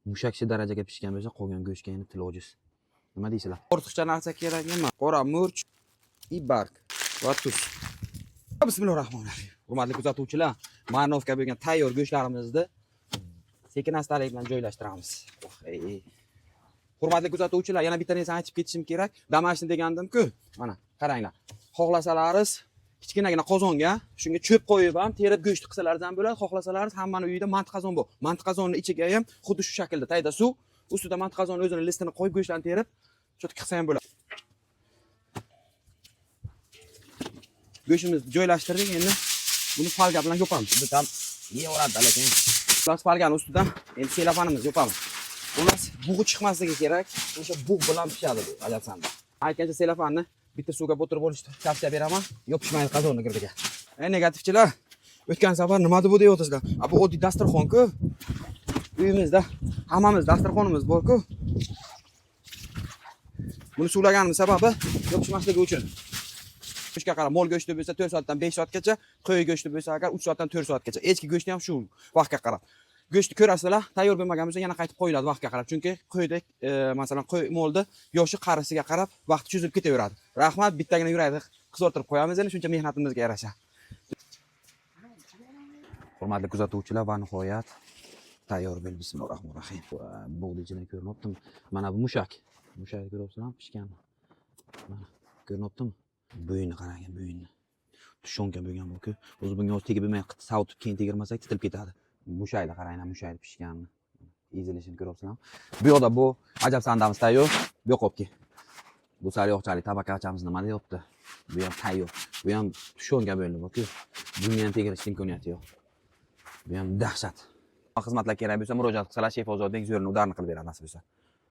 Mushakcha darajaga pishgan bo'lsa, qolgan go'shtga endi til ojiz. Nima deysizlar? Ortiqcha narsa kerak emas. Qora murch, и barg va tuz. Bismillahirrohmanirrohim. Hurmatli kuzatuvchilar, marinovka bo'lgan tayyor go'shtlarimizni sekin astalik bilan joylashtiramiz. Oh, ey. Hurmatli kuzatuvchilar, yana bitta narsani aytib ketishim kerak. Домашний degandim-ku. Mana, qaranglar. Xohlasalaringiz kichkinagina qozonga shunga cho'p qo'yib ham terib go'sht qilsalaringiz ham bo'ladi. Xohlasalaringiz, hammani uyida manti qozon bor. Manti qozonni ichiga ham xuddi shu shaklda tagida suv, ustida manti qozonni o'zini listini qo'yib go'shtlarni terib, cho'tka qilsa ham bo'ladi. Go'shtimizni joylashtirdik, endi buni folga bilan yopamiz. Bu tam yeyaveradi lekin. Xullas, folgani ustidan endi selofanimizni yopamiz. Xullas, bug'i chiqmasligi kerak. O'sha bug' bilan pishadi bu ajabsanda. Aytgancha, selofanni bitta suvga botirib olishni tavsiya beraman. Yopishmaydi qozonni girdiga. Ey negativchilar, o'tgan safar nima deb deyapsizlar? A bu oddiy dasturxon-ku. Uyimizda hammamiz dasturxonimiz bor-ku. Buni suvlaganimiz sababi yopishmasligi uchun. Go'shtga qarab, mol go'shti bo'lsa 4 soatdan 5 soatgacha, qo'y go'shti bo'lsa agar 3 soatdan 4 soatgacha. Echki go'shti ham shu vaqtga qarab. Go'shtni ko'rasizlar, tayyor bo'lmagan bo'lsa yana qaytib qo'yiladi vaqtga qarab. Chunki qo'ydek, masalan, qo'y molni yoshi qarisiga qarab vaqti cho'zilib ketaveradi. Rahmat, bittagina yurakni qizartirib qo'yamiz endi shuncha mehnatimizga yarasha. Hurmatli kuzatuvchilar, va nihoyat tayyor bo'ldi. Bismillahirrohmanirrohim. Bug'ni ichidan ko'rinyaptimi? Mana bu mushak. Mushakni ko'ryapsizlarmi, pishganmi? Mana ko'rinyaptimi? Bo'yni qarang, bo'yni. Тушёнка bo'lgan bu-ku. O'zi bunga hozir tegib bo'lmay, sovutib keyin tegirmasak titilib ketadi. Mushakni qaranglar, mushakni pishganini. Ezilishini ko'ryapsizlarmi? Bu yoqda bu ajab sandamiz tayyor. Bu yoqqa olib kel. Bu sariyog'chalik tabakachamiz nima deyapti? Bu ham tayyor. Bu ham тушёнка bo'ldi bu-ku. Bunga ham tegirishni imkoniyati yo'q. Bu ham dahshat. Xizmatlar kerak bo'lsa murojaat qilsalar, Shef Ozodbek zo'rini ударni qilib beradi nasib bo'lsa.